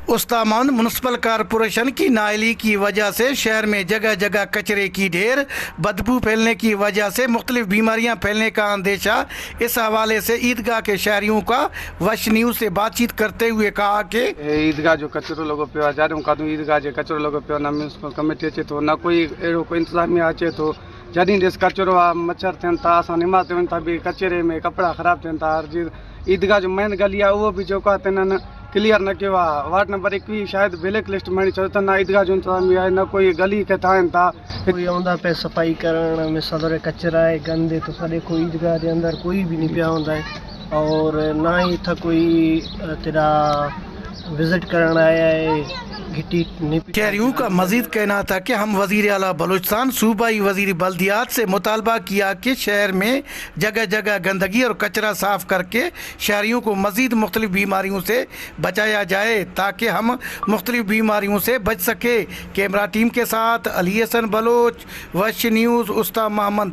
उस्तामान municipal corporation की नाअहली की वजह से शहर में जगह जगह कचरे की ढेर, बदबू फैलने की वजह से मुख्तलिफ बीमारियां फैलने का अंदेशा। इस हवाले से ईदगाह के शहरियों का वश न्यूज़ से बातचीत करते हुए कहा कि ईदगाह जो कचरो लॻो पियो आहे, जाॾियूं काॾूं ईदगाह जे कचरो लॻो पियो आहे। न म्यूनसिपल कमेटी अचे थो, न कोई अहिड़ो कोई इंतिज़ामिया अचे थो। जॾहिं ॾिस कचरो आहे, मच्छर थियनि था। असां निमाज़ ते वञूं था बि कचरे में कपिड़ा ख़राबु थियनि था। हर चीज़ ईदगाह जो मेन गली आहे, उहो बि जेको आहे त क्लियर न कयो आहे। वार्ड नंबर 21 शायदि ब्लैक लिस्ट में चयो त न ईदगाह जो इंतिज़ामिया आहे, न कोई गली खे ठाहिनि था। कोई आंदा पे सफाई करण? मिसाल कचरा है, गंद है। तुसां देखो, ईदगाह के अंदर कोई भी नहीं पिया होंदा है और ना ही इत्थां कोई तेरा विजिट करण आया है। घिटी नहीं। शहरियों का मजीद कहना था कि हम वजीर अला बलूचिस्तान, सूबाई वजीर बल्दियात से मुतालबा किया कि शहर में जगह जगह गंदगी और कचरा साफ़ करके शहरियों को मजीद मुख्तलिफ बीमारियों से बचाया जाए, ताकि हम मुख्तलिफ बीमारियों से बच सके। कैमरा टीम के साथ अली हसन बलोच, वश न्यूज़, उस्ता महमद।